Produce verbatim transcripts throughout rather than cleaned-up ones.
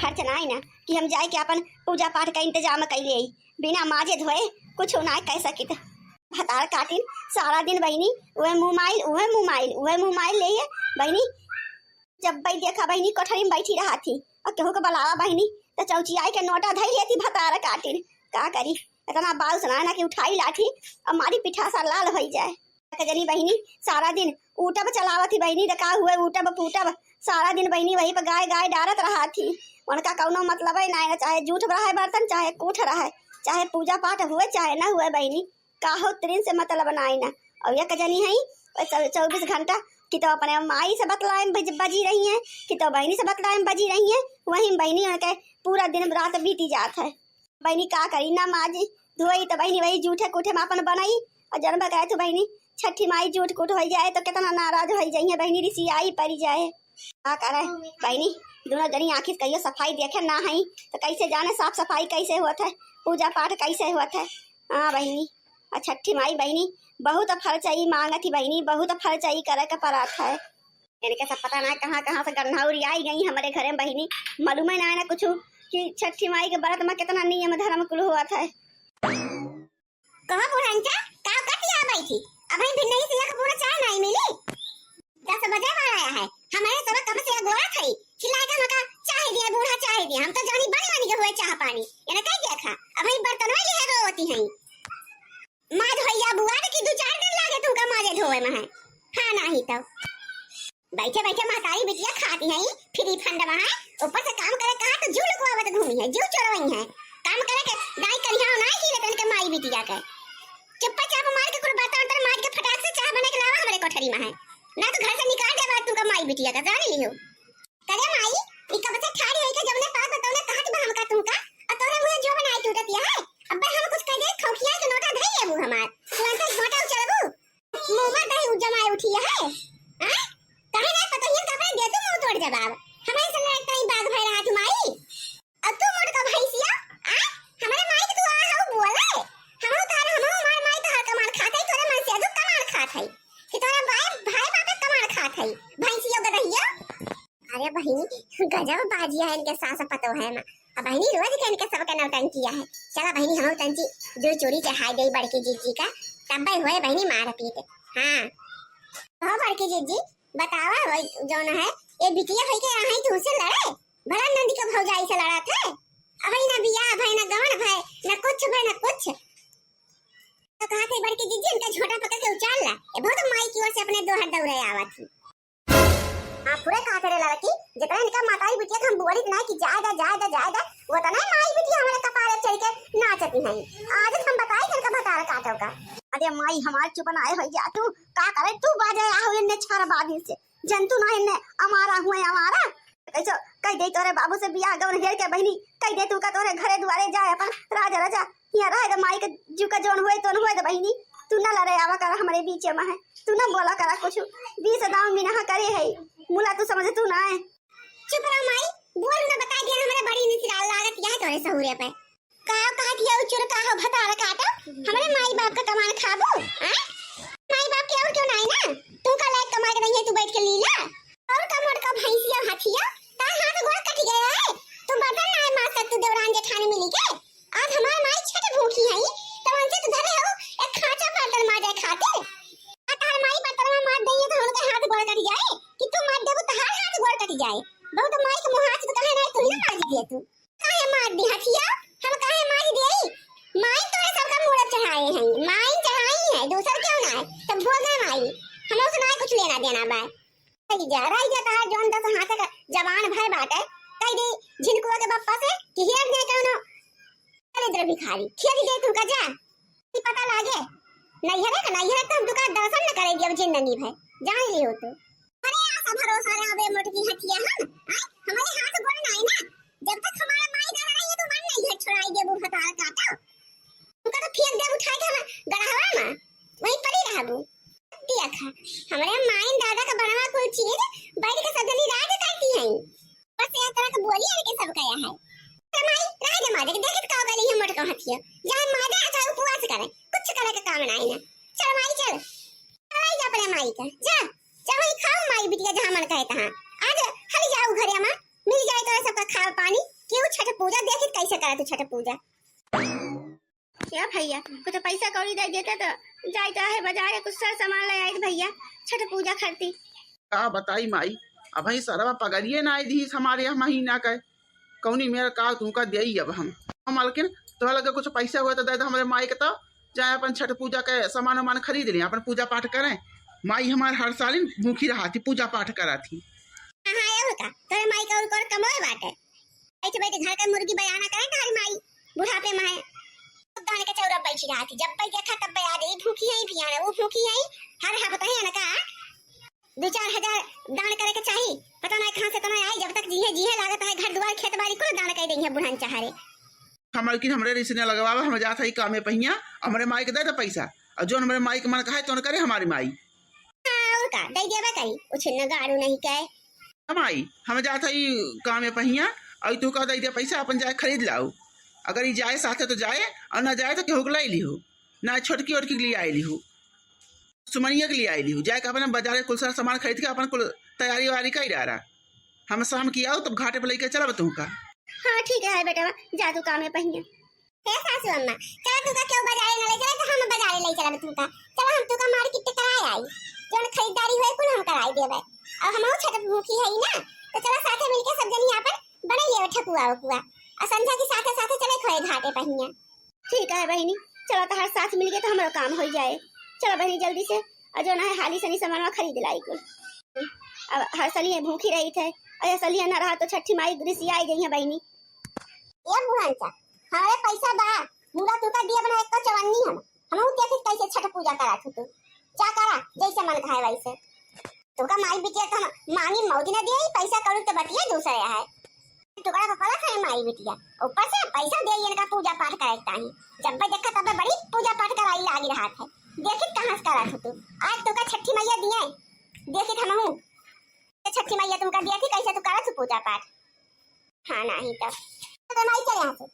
खर्च नाई ना कि हम जाए के अपन पूजा पाठ का इंतजाम कइ लेई, बिना माजे धोए कुछ ना कइ सकित। भतार काटिन सारा दिन बहिनी उहे मोबाइल, उहे मोबाइल, उहे मोबाइल लेहे बहिनी। जब बई देखा बहिनी कोठरी में बैठी रहत ही और केहू के बुलावा बहिनी तो चौचियाई के नोटा धइ लेती भतार काटिन। का करी, इतना बाउस ना ना कि उठाई लाठी और मारी पिठासा लाल होइ जाए। एक जनी बहिनी सारा दिन ऊटब चलावत ही बहिनी, त का हुए ऊटब फूटब, सारा दिन बहिनी वही पर गाय गाय डारत रहत ही। उनका कौनो मतलब है ना, चाहे जूठ रहे बर्तन, चाहे कूठ रहे, चाहे पूजा पाठ हुए चाहे ना हुए बहिनी, काहो तिरिन से मतलब नाई ना। और एक जनी है चौबीस घंटा कि तो अपने माई से बतलाए में बज-, बजी रही हैं, कि तो बहिनी से बतलाए में बजी रही हैं, वही में बहिनी उनके पूरा दिन रात बीती जात है। बहिनी का करी, ना माजी धोई तो बहिनी वही जूठे कूठे में अपन बनाई। और जनबा कहे तो बहिनी छठी माई जूठ कूठ होइ जाए तो कितना नाराज होइ जाइए बहिनी, रिसियाई पड़ी जाए। का करे बहिनी, दोनों जनी आखिर कहियो सफाई देखे ना है तो कैसे जाने साफ सफाई कैसे होत है, पूजा पाठ कैसे होत है। हाँ बहिनी, आ छठी माई बहिनी बहुत फरचई मांगत ही बहिनी, बहुत फरचई करे के पड़त है। इनके सब पता ना कहाँ कहाँ से गन्हौरी आई गई हमरे घरे में बहिनी, मालूम है ना, ना कुछ कि छठी माई के व्रत में कितना नियम धर्म कुल होत है। कहो बुढ़नचा, का कटिया बैठी, अबही भी नहीं से एक बूढ़ा चाय नहीं मिली। दस बजे वाला है, हमारे सब कब से अगोरत है, चिल्लाए के हमका चाय दिया बूढ़ा चाय दिया, हम तो जानी बनी बनी के हुए चाह पानी, इन्हें कह दिया खा, अबही बर्तन में ये रोवती हैं। माज भैया बुआ रे कि दू चार दिन लागे तुमका माजे धोवे में है। हाँ नाही तो। बैठे बैठे महतारी बिटिया खाती हैं, फ्री फंड में है। ऊपर से काम करे कहा तो जीव लुकवावत घूमी है, जीव चोरवई है। काम करे के दाई करिया ना की लेतन के माई बिटिया के। चुप्पा चाप मार के कुल बर्तन उर्तन मार के फटाक से चाह बना के लावा हमरे कोठरी में है। ना तो घर से निकाल देबा तुमका माई बिटिया का, जान लियो। करे माई, ई कब से ठाड़ी होई के जवने पास बतौने कहत बा हमका तुमका, और तोरे मुंह जो बनाई टूटत है। अब्बे हम कुछ कह दे, खौखिया के नोटा धई लेबू हमार। तुरंत घोटा उचलबू। मुंह में दही जमाए उठी है। हैं? काहे ना पतोहियन का अपने दे तू मुंह तोड़ जवाब। हमारे संग एक टाइम बाग भय रहा तू माई। और तू मोट का भैंसिया, आ? हमारे माई के तू आ हऊ बोले। हम तार हम हमार माई तो हर कमाल खात है, तोरे मन से अजू कमाल खात है। कि तोरे भाई, भाई बाप कमाल खात है। भैंसियो गदहियो। अरे बहिनी, गजब बाजिया है इनके सास पतोह है माँ। अब बहिनी रोज के इनके सबके नौटंकी है। चला बहिनी, हम तंची दो चूड़ी चढ़ाई दे बड़की जीजी का, तब भाई होए बहिनी मार पीट। हाँ। हो बड़की जीजी, बतावा वही जौन है, ये बिटिया होई के यहाँ तुमसे लड़े? भला नंदी का भौजाई से लड़ा थे? अबे ना बियाह भय, ना गवन भय, ना कुछ भय, ना कुछ। तो कहा थे बड़की जीजी, इनका झोटा पकड़ के उचाल ला। ये बहुत माई की ओर से अपने दो हाथ दौड़े आवत ही। हाँ, पूरे कहा थे रे लड़की, जितना इनका माताई बिटिया के हम बोलित ना कि जाए दा, जाए दा, जाए दा, वो तो नहीं माई बिटिया हमारे कपारे चढ़ के नाचती हैं। आज हम बताई कि इनका भतार काटो का। अरे माई, हमार चुप ना हो जा, तू का करे, तू बाजे आहो इन्ने छार बादी से, जंतु ना इन्ने अमारा हुए अमारा। कैसो कह दे तोरे बाबू से बियाह गवन हेर के बहिनी, कह दे तू का तोरे घरे दुआरे जाए अपन राजा राजा, यहाँ रहे तो माई के जू का जौन हुए तोन हुए तो बहिनी, तू ना लड़े आवा करा हमरे बीच में है, तू ना बोला करा कुछ, बीस दाम बिना करे है, मुला तू समझ तू ना है। चुप रहो माई, बोल ना बता दिया हमरे बड़ी निसराल लागत यह तोरे सहुरे पे। का कहत हिया उ चुरका हो भतार काटो, हमरे माई बाप का कमान खाबो, हैं? माई बाप के और क्यों नाई ना? तू का लायक कमा के नहीं है, तू बैठ के लीला। और का मोटका भैंसिया हथिया, तार हाथ गोड़ कट गया है। तू बर्तन नाई माज सकत तू देवरान जेठानी मिली के। आज हमार माई छठ भूखी है, तब उनसे तू धरे हो एक खांचा बर्तन माजे खातिर। आ तार माई बर्तन में माज दइए तो उनके हाथ गोड़ कट जाए, कि तू माज देबू तहार हाथ गोड़ कट जाए। बहुत माई के मुँह हाथ तो कहे नाई, तू ही ना माज दिए तू। काहे मार दी हथिया? हम काहे मार दिए? माई तोरे सबका मूड़त चढ़ाए हैं, माई चढ़ाई है, दूसर क्यों ना है? तब भोगे माई, हम उससे ना कुछ लेना देना बा। रही जा, रही जा, तहार जौन दस हाथ का जवान भय बाटे, कह दे झिनकुआ के बप्पा से कि हिरन दे कौनो दरिद्र भिखारी, खेद दे तू का जा। कि पता लागे, नैहरे का नैहरे तो हम तुका दर्शन न करे दियब जिंदगी भर, जान लियो तू। अरे आशा भरोसा रे, अबे मोटकी हथिया हम, आय, हमारे हाथ गोड़ नाई ना, जब तक हमारा माई दादा रही है तो मन नहीं है, छोड़ाई देबू भतार काटो, तुका तो फेंक देबू उठाए के हम गड़हवा में, वहीं पड़ी रहबू। दिया खा, हमारे माई दादा का बनवा कुल चीज बैठ के सजनी राज करती हैं। बस यह तरह के बोली है कि सब कया है। अरे माई, रह दे मारे, देख तो का गली है मोटका हथिया। जाए मारे, चाहे उपवास करे, कुछ करे के काम नाई ना। चल माई, चल। चल जा अपने माई का, जा। जा वही खाओ माई बिटिया जहाँ मन कहे तहाँ। आज हली जाओ घरे मा, मिल जाए तो सबका खावा पानी। पूजा देखित कैसे करत हू छठ पूजा। या भैया, कुछ पैसा कौड़ी दे देते तो जाइत रहे बाजार, कुछ सर सामान ले आइत भैया, छठ पूजा खरती। का बताई माई, अबहीं सरवा पगरिये नाहीं दिहिस हमरे यहाँ महीना के। कौनी मेर का तुहका देई अब हम। हम मालकिन, तोहरे लगे कुछ पैसा हुए तो दे दे हमरे माई के, तो जाए अपन छठ पूजा के सामान वामान खरीद लें, अपन पूजा पाठ करें। माई हमार हर सालिन भूखी रहत ही, पूजा पाठ करत ही। हाँ, हाँ, और का? तोरे माई का और कर कमोए बाटे। ऐसे बैठे घर के मुर्गी बयाना करें तोहरी माई, बुढ़ापे में है। दान के चौरा बैठी रहत ही, जब बैठ देखा तब बया दे, भूखी है, पियाना, वो भूखी है, हर हफ्ते है ना का? दो चार हजार दान करे के चाही, पता नाहीं कहाँ से इतना आई, जब तक जीहे, जीहे लागत है, घर दुआर, खेत बाड़ी कुल दान कर देंगे बुढ़न चहारे। हम कि हमरे रिश्ते न लगवावा, हम जात हई कामे पहिया, हमरे माई के दे दे पैसा, और जो हमरे माई के मन कहे तो करे हमारी माई। हाँ, और का, दे देबे करी, उछिन गाड़ू नहीं के। हम आई, हम जात हई कामे पहिया, और तू का दे दे पैसा, अपन जाए खरीद लाओ। अगर ई जाए साथे तो जाए, और ना जाए तो केहू के लाई लिहो, ना छोटकी ओटकी के लिए आई लिहो। सुमनिया के लिए आइली हूँ, जाए के अपना बाजार के कुल सारा सामान खरीद के अपन कुल तैयारी वारी कर डारा। हम शाम की आओ तब घाटे पे लेके चलब तुमका। हाँ ठीक है बेटा, जा तू काम में पहिया। हे सासू अम्मा, चलो तुमका क्यों बाजारे न ले चले तो हम बाजारे ले चलब तुमका। चलो हम तुमका मार्केट के कराए आई, जौन खरीदारी होए कुल हम कराई देबे। अब हम छठ भूखी है ना, तो चलो साथे मिलके सब जनी यहाँ पर बने लेवे ठकुआ उकुआ, और संझा की साथे साथे चले खोए घाटे पहिया। ठीक है बहिनी, चलो तोहार साथ मिल गए तो हमारा काम हो जाए। चलो बहिनी जल्दी से, और जो ना है हाली सनी सामान खरीद लाई कुल। अब हर सलिए भूखी रही थे, और ये सलिए ना रहा तो छठी माई रिसिया आई गई है बहिनी। ए बुढ़ान सा, हमारे पैसा बा, मुला तुमका दिया बना एक चवन्नी हम, हम देखी कैसे छठ पूजा करा तू, तू जा करा जैसे मन खाए वैसे। तुमका माई बिटिया तो हम मांगी मौज न दिए, पैसा कौड़ी तो बतिया दूसरे है। टुकड़ा पर पलक है माई बिटिया, ऊपर से पैसा दे इनका पूजा पाठ करे ताही। जब भी देखा तब बड़ी पूजा पाठ कराई लागी रहत है। देखित कहाँ से करत हो तू, आज तुमका छठी मैया दिए, देखित हमहू तो छठी मैया तुमका दिया थी, कैसे तू करत हो पूजा पाठ। हाँ नहीं तो, तो नहीं चल यहाँ से,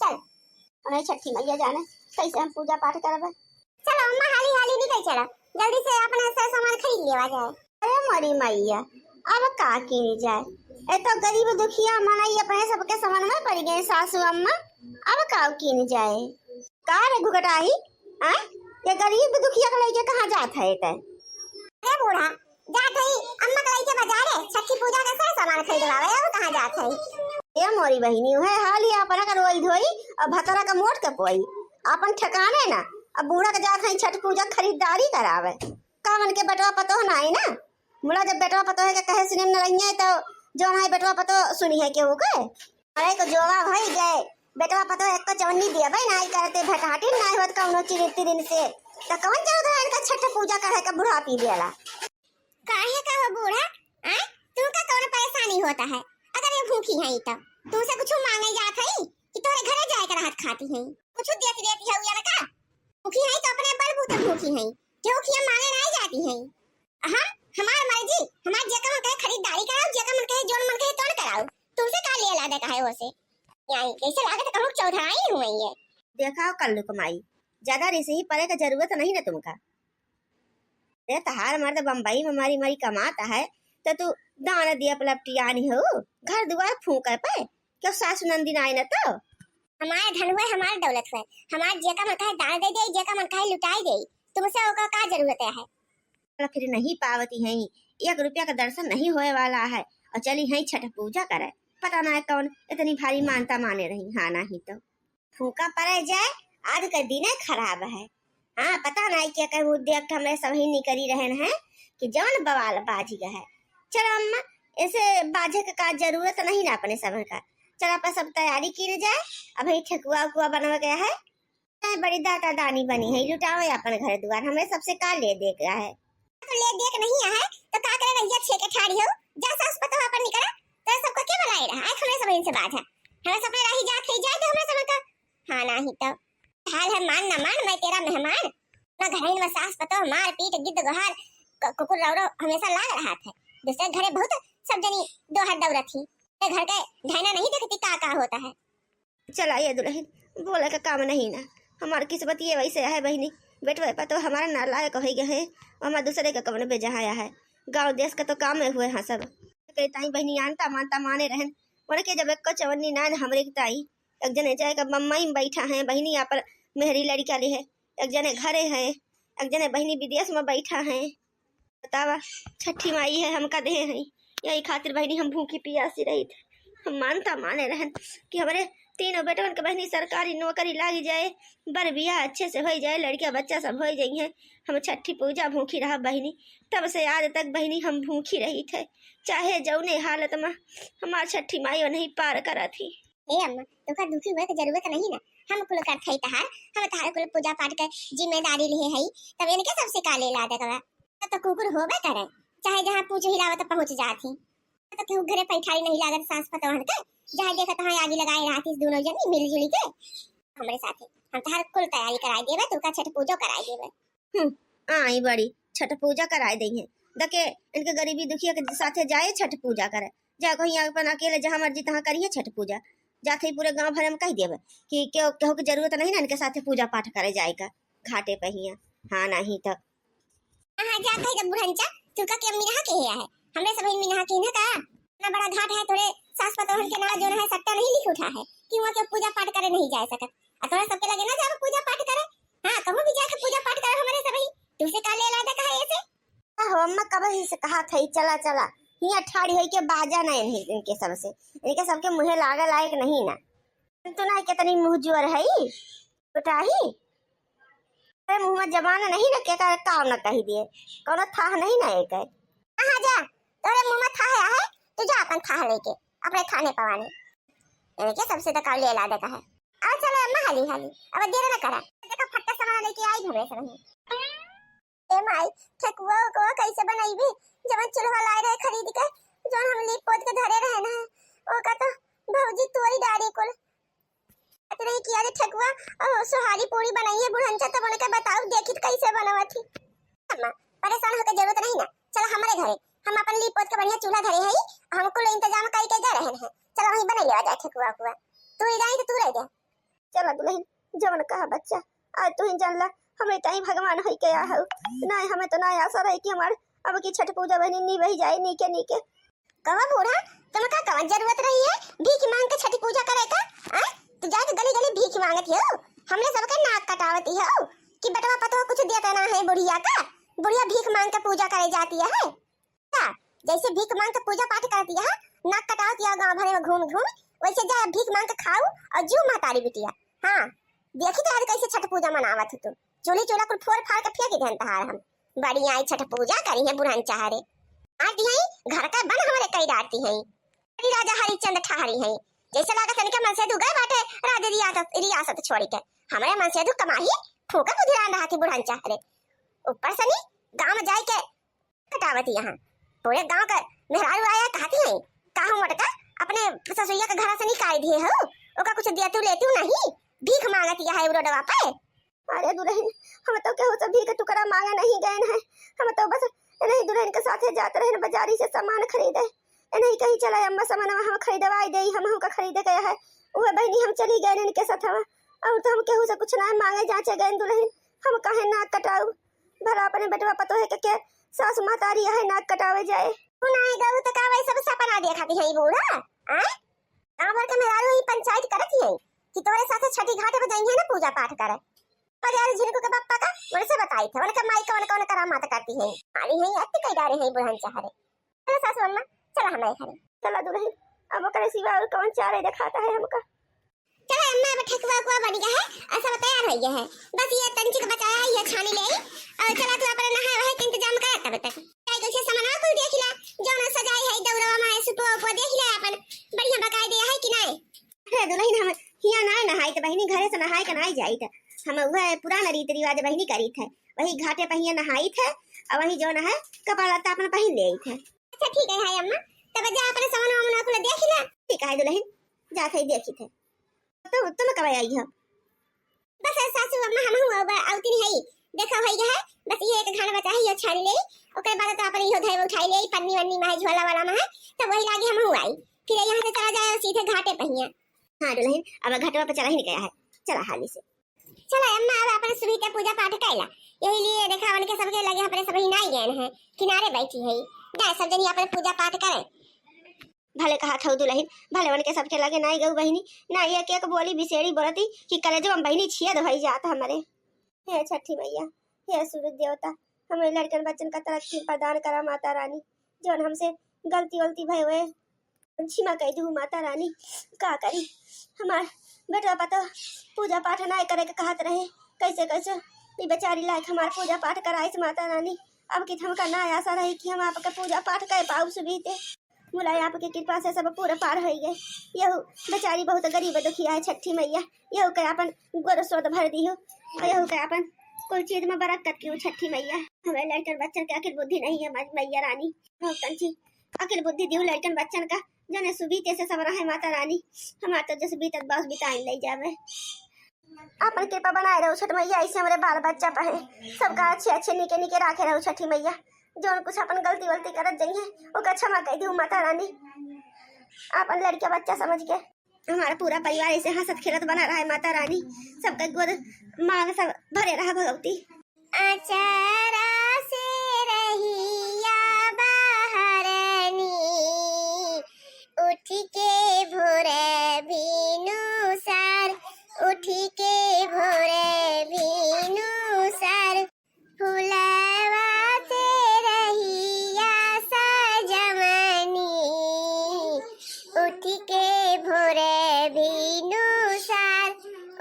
चल। उन्हें छठी मैया जाने कैसे हम पूजा पाठ करबे। चलो अम्मा, हाली हाली निकल चला, जल्दी से अपना सब सामान खरीद लेवा जाए। अरे मोरी मैया, अब का किनी जाए? ए तो गरीब दुखिया मनई अपने सबके समन में पड़ गए सासू अम्मा, अब का किनी जाए? का रे घुघटाही, आय? ये गरीब दुखिया के लइके कहाँ जात है ते? अरे बूढ़ा, जात हई अम्मा के लइके बाजारे, छठी पूजा के सब सामान खरीदवावे, अब कहाँ जात हई? ए मोरी बहिनी, उहे हाल ही अपना का रोई धोई और भतरा का मोट के पोई, अपन ठिकाने ना, अब बूढ़ा के जात हई छठ पूजा खरीदारी करावे। का मन के बेटवा पतोह ना आई ना, मुला जब बेटवा पतोह के कहे सुने में न रहिए तो जो ना बेटवा पतोह सुनी है केहू के? अरे को जोवा भई गए, बेटवा पतोह एक चवन्नी दिया भाई ना आई करते भटाटी ना होत कौनो चिरित दिन से, तो कौन जरूरत है इनका छठ पूजा करे के बुढ़ापी देला? काहे का हो बूढ़ा, आय? तुमका कौन परेशानी होता है? अगर ये भूखी है तो तुमसे कुछ मांगे जात है कि तोरे घरे जाए के रहत खाती है? कुछ देती देती है या ना का? भूखी है तो अपने बलबूते भूखी है, केहू खिया मांगे नहीं जाती है। हम, हमार मर्जी, हमार जेका मन कहे खरीदारी कराओ, जेका मन कहे जोन मन कहे तोन कराओ, तुमसे का लिया लादा का है ओसे? यानी कैसे लागत कहूँ चौधराई हुई है। देखा कल्लू कमाई, ज्यादा रिसही पड़े का जरूरत नहीं ना तुमका। अरे तहार मर्द बम्बई में मरी मरी कमात है, तो तू दान दिया पलपटियानी हो, घर दुआर फूंके पे, क्यों सासु नंदी ना आई ना तो? हमार धन हुए, हमार दौलत हुए, हमार जेका मन कहे दान दे दे, जेका मन कहे लुटाई दे, तुमसे ओका का जरूरत है? चल फिर नहीं पावती हैं, एक रुपया का दर्शन नहीं होए वाला है, और चली हैं छठ पूजा करे, पता ना है कौन इतनी भारी मानता माने रही, हाँ नहीं तो। फूंका पड़े जाए, आज का दिन खराब है। हाँ, पता नहीं क्या कहूँ, देख के हमरे सबही निकरी रहन है कि जवन बवाल बाजी गया है। चलो अम्मा, ऐसे बाजे के का जरूरत नहीं ना अपने सब का। चलो अपन सब तैयारी की जाए, अभी ठेकुआ उकुआ बनवा गया है। चाहे बड़ी दाता दानी बनी है, लुटावे अपन घर दुआर, हमरे सबसे का ले दे गया है। तो ले दे के नहीं है, तो का करे रहिया छे के ठाड़ी हो, जा सास पतोह अपन निकला, तो सबको के बुलाए रहा, आज हमरे सब इनसे बात है, हमरे सब अपने राही जात है, जाए तो हमरे सब का, हाँ नहीं तो। हाल है मान ना मान, मैं तेरा मेहमान। ना घर में सास पतोह मार पीट गिद्ध गोहार क-, कुकुर रौरो हमेशा लाग रहा है। दूसरे घरे बहुत सब जनी दो हाथ दौड़त ही। ये घर के ढायना नहीं देखती का का होता है। चला ये दुल्हन, बोले का काम नहीं ना। हमार किस्मत ये वैसे है बहिनी, बेटवे पतोह हमारा नालायक हो गए हैं, हमार दूसरे का कवन बेजा आया है। गाँव देश का तो काम में हुए हाँ सब। कहे ताई बहिनी आनता मानता माने रहन, उनके जब एक्को चवन्नी ना न हमरे के ताई, एक जने जाए का बम्बई में बैठा है, बहिनी आपन मेहरी लड़िका ले है, एक जने घरे है, एक जने बहिनी विदेश में बैठा है। बतावा, छठी माई है हमका देहे हैं, यही खातिर बहिनी हम भूखी पियासी रही थे। हम मानता माने रहन कि हमरे तीनों बेटवन के बहिनी सरकारी नौकरी लागी जाए, बर बियाह अच्छे से होई जाए, लड़किया बच्चा सब होई जाइए, हम छठी पूजा भूखी रहा बहिनी। तब से आज तक बहिनी हम भूखी रही थे, चाहे जौने हालत में हमार छठी माई नहीं पार करा थी। हे अम्मा, तोका दुखी हुए के जरूरत नहीं ना, हम कुल करत हई तहार, हम तहार कुल पूजा पाठ के जिम्मेदारी लिए हई, तब इनके सबसे का लेला देखवा। तब तो कुकुर होबे करे, चाहे जहाँ पूछ हिलावत पहुँच जात ही। तो केहू घरे पैठारी नहीं लागत सास पतोहन के, जहाँ देखत तहाँ आगी लगाए रहत ही दोनों जनी मिलजुली के हमरे साथे। हम तहार कुल तैयारी कराई देबे, तोका छठ पूजो कराई देबे। हम्म, आई बड़ी छठ पूजा कराई देइहैं। दके इनके गरीबी दुखिया के साथे जाए छठ पूजा करे, जा कहीं अपन अकेले जहाँ मर्जी तहाँ करिहैं छठ पूजा। जात ही पूरे गाँव भरे में कहि देबे कि केहू, केहू के जरूरत नहीं ना इनके साथे पूजा पाठ करे जाए का घाटे पहिया। हाँ, नहीं तो हाँ, जा कहि दे बुढ़नचा, तू का के मिनहा के है? हमरे सबही मिनहा के है का? इतना बड़ा घाट है, तोरे सास पतोहन के नाम जोन है, सट्टा नहीं लिख उठा है कि वहाँ के पूजा पाठ करे नहीं जा सकत। आ तोरे सबके लगे ना जावे पूजा पाठ करे। हाँ, कहूँ भी जाके पूजा पाठ करे हमरे सबही। तू से का लेला दे कहा ऐसे? आहो अम्मा, कब ही से कहा था, चला, चला। हियाँ ठाड़ी होई के बाजा ना इन्हीं, इनके सबसे, इनके सबके मुँहे लागे लायक नहीं ना। तो ना कितनी मुँह जुअर है। बेटा ही, अरे मुँह में जबान नहीं ना, के का, का न कहि दिए, कौनो थाह नहीं ना एक है। कहाँ जा, तोरे मुँह में थाह है, तू जा अपन थाह लेके, अपने थाने पवाने। इनके सबसे तो का लेला दे कहा। अब चलो अम्मा, हाली हाली, अब देर न करा। देखो फट्टा सामान लेके आई घरे से नहीं। ए माई, ठेकुआ उकुआ कैसे बनैबी? जवन चूल्हा लाए रहे खरीद के, जवन हम लीप पोत के धरे रहे ना, ओका तो भौजी तोरी डारी कुल। अतरे किया जे ठेकुआ और सोहारी पूरी बनाई है बुढ़नचा, तब उनके बताओ, देखित कैसे बनवत ही। अम्मा, परेशान होके जरूरत नहीं ना, चला हमरे घरे, हम अपन लीप पोत के बढ़िया चूल्हा धरे हई, हम कुल इंतजाम कई के जा रहे हैं, चला वहीं बना लेवा जाए ठेकुआ उकुआ। तू ही जाई तो तू रह जा। चला दुल्हन, जवन कहा बच्चा, आज तू ही जान ला, हमरे ताई भगवान होई के आ हऊ। नाय, हमें तो नाय आशा रही कि हमार अब की छठ पूजा बहनी नी बही जाए, नीके नीके। कहो बूढ़ा, तुमका कवन जरूरत रही है भीख मांग के छठ पूजा करे का? आय? तू जाके गली गली भीख मांगत हो, हमरे सबके नाक कटावती हो कि बेटवा पतवा कुछ देता ना है बुढ़िया का, बुढ़िया भीख मांग के पूजा करे जाती है। का? जैसे भीख मांग के पूजा पाठ करती है, नाक कटावती है गाँव भरे में घूम घूम, वैसे जा भीख मांग के खाऊ और जीव महतारी बिटिया। हाँ, देखी तो आज कैसे छठ पूजा मनावत हो तू। चूल्ही चूल्हा कुल फोड़ फाड़ के फेंक देन तहार हम। बड़ी आई छठ पूजा करी है बुढ़नचा हरे। आज दिहाई घर का बन हमरे कई डारती हैं। बड़ी राजा हरिश्चंद्र ठहरी हैं। जैसे लागत इनके मनसेधु गए बाटे राज रियासत, रियासत छोड़ी के। हमरे मनसेधु कमाही फूके बुधिरान रहा थी बुढ़नचा हरे। ऊपर से नी गाँव में जाए के कटावत यहाँ। पूरे गाँव का मेहरारू आया कहती हैं, "काहू मोटका, अपने ससुइया के घरा से निकाल दिए हो, ओका कुछ देतू लेतू नहीं, भीख मांगत यहाँ है रोडवा पे।" अरे दुल्हन, हम तो केहू से भीख टुकड़ा मांगे नहीं गए हैं, हम तो बस इन्हीं दुल्हन के साथे जात रहे बाजारी से सामान खरीदे। इन्हीं कहीं चला अम्मा, सामानवा हम खरीदवाई देई, हम हमका खरीदे गया है, वह बहनी हम चली गए इनके साथ हवा। और तो हम केहू से कुछ ना मांगे जांचे गए दुल्हन, हम काहे नाक कटाऊ? भला अपने बेटवा पतोहे के, के सास महतारी है नाक कटावे जाए। तू ना गऊ तो का वही सब सपना देखती है बूढ़ा? आय? गाँव भर के मेहरारू ही पंचायत करत ही है कि तोरे साथे छठी घाट पे जाइए ना पूजा पाठ करे। और यार झिनकू के पप्पा का उनसे बताई थे, उनके माई का उनका उनका करामात करती है। मारी है अति कई डारे है बुढ़नचा हरे। चलो सासू अम्मा, चला हमारे घरे। चला दुल्हन, अब ओकरे सिवा और कौन चारे दिखाता है हमका? चला अम्मा, अब ठेकुआ उकुआ बन गया है और सब तैयार हो गया है, बस ये तंचिक बचाया है, ये छानी ले आई और चला तू अपने नहाए वहाए के इंतजाम कर तब तक। चाहे कैसे सामानवा कुल देख ला, जौन सजाई है दौरवा में सुपुआ उपुआ देख ला अपन, बढ़िया बकायदे है कि नहीं? अरे दुल्हन, हम हिया ना नहाई तो बहिनी घरे से नहाए के ना जाई तो हम वह पुराना रीति रिवाज बहिनी करी थे, वही घाटे पहिया नहाई थे और वही जौन है कपड़ा लत्ता अपना पहिन ले आई थे। अच्छा ठीक है, हाय अम्मा, तब जा अपने सामान वामान कुल देख ला। ठीक है दुल्हन, जा थे देखी थे। तो तुम कब आई हो? बस सासू अम्मा हम हुआ बा, आवती नहीं है। देखो है है, बस ये एक घान बचा है, ये छान ले, ओकर बाद तो अपन यो धैव उठाई ले, पन्नी वन्नी में है, झोला वाला में है, तब वही लागे हम हुआ आई। फिर यहाँ से चला जाए सीधे घाटे पहिया। हाँ दुल्हन, अब घाटवा पे चला ही नहीं गया है, चला हाली से। चला अम्मा, अब अपन सुबह के पूजा पाठ कैला, यही लिए देखा उनके सबके लगे अपने सब ही नाई गए हैं, किनारे बैठी है, जाए सब जनी अपन पूजा पाठ करे। भले कहत हऊ दुलहिन, भले उनके सबके लगे नाई गऊ बहिनी, ना एक एक बोली बिसेड़ी बोलती कि कलेजवा में बहिनी छेद होई जात हमरे। हे छठी मैया, हे सूरज देवता, हमरे लड़कन बच्चन का तरक्की प्रदान करा माता रानी, जौन हमसे गलती वलती भय हुए, क्षमा कई दू माता रानी। का करी, हमार बेटवा पतो पूजा पाठ ना करे के कहत रहे, कैसे कैसे ई बेचारी लायक हमार पूजा पाठ कराइस माता रानी। अब की हमका ना आशा रही कि हम आपके पूजा पाठ कर पाऊ सुबीते। मुलाय आपके कृपा से सब पूरा पार होई गए। यहू बेचारी बहुत गरीब दुखिया है छठी मैया, यहू के अपन गोर सोद भर दियो और यहू के अपन कुल चीज में बरकत कियो छठी मैया। हमें लड़कन बच्चन के अकिल बुद्धि नहीं है मै-, मैया रानी, बहुत कंची अकिल बुद्धि दियो लड़कन बच्चन का, जने सुबीते से सब रहे माता रानी। हमार तो जस बीतत बास बिताइन ले जावे। आपन कृपा बनाए रहो छठ मैया, ऐसे हमरे बाल बच्चा पहे सबका अच्छे अच्छे निके निके राखे रहो छठी मैया। जौन कुछ अपन गलती वलती करत जइहे ओका क्षमा कई दियो माता रानी। आपन लड़का बच्चा समझ के हमारा पूरा परिवार ऐसे हंसत खेलत बना रहा है माता रानी, सबका गोद मांग सब भरे रहा भगवती। अचरा से रहिया बहरनी, उठ के भोर भिनुसार, उठ के भोर भिनुसार। फुलवा से रहिया सजवनी, उठ के भोर भिनुसार,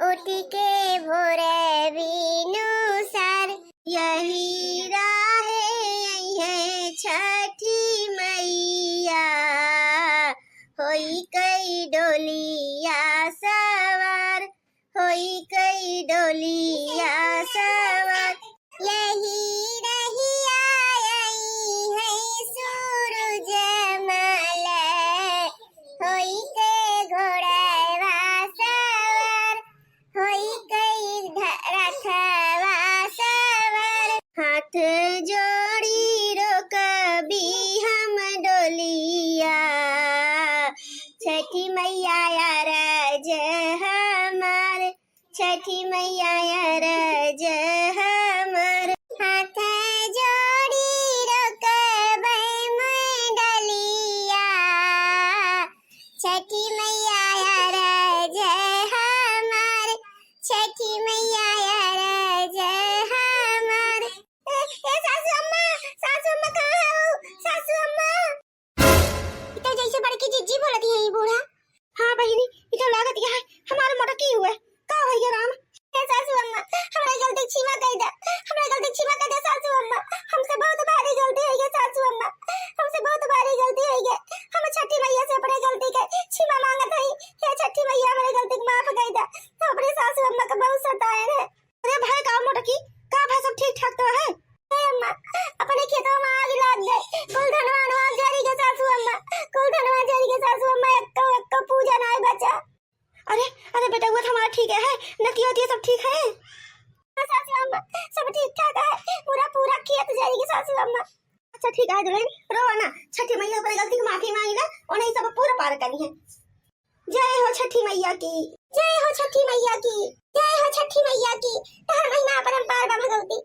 उठ के भोर भिनुसार। यही राहे अइहे छठी मैया, होई कई डोलिया सवार, होई कई डोलिया सवार। यही रहिया अइहे सूरज मल, होई के घोड़वा सवार, होई कई घ-, रथवा सवार। हाथ जोड़ी रोकबी हम डोलिया, छठी मैया अरज हमार, छठी मैया अरज हमार। हाथ जोड़ी रोकबै मैं डोलिया, छठी मैया अरज हमार, छठी मैया अरज हमार। ए, ए सासू अम्मा, सासू अम्मा कहाँ हो? सासू अम्मा। ई तो जैसे बड़की जिज्जी बोलत है ई बूढ़ा। हाँ बहिनी, ई तो लागत है हमार मोटकी हुए। का भैया राम? ए सासू अम्मा, हमरा गलती क्षमा कर दे, हमरा गलती क्षमा कर दे सासू अम्मा, हमसे बहुत भारी गलती हो गई सासू अम्मा, हमसे बहुत भारी गलती हो गई। हम छठी मैया से अपने गलती के क्षमा मांगत हई। हे छठी मैया, हमरे गलती के माफ कर दे, हम अपने सासू अम्मा के बहुत सताए रहे। अरे भाई, का मोटकी, का भाई, सब ठीक ठाक तो है? ए अम्मा, अपने खेतवा में आग लाग गए, कुल धनवा अनवा जरी के सासू अम्मा, कुल धनवा जरी के सासू अम्मा, एक्को, एक्को पूजा नाई बचा। अरे, अरे बेटा, हुआ तो हमारा ठीक है, नतिया उतिया सब ठीक है? हाँ सासू अम्मा, सब ठीक ठाक है, पूरा, पूरा खेत जरी के सासू अम्मा। अच्छा ठीक है दुल्हन, रोवा ना, छठी मैया अपने गलती की माफी मांगी ना, उन्हें सब पूरा पार करी है। जय हो छठी मैया की, जय हो छठी मैया की, जय हो छठी मैया की। तहर महिमा अपरंपार बा भगवती।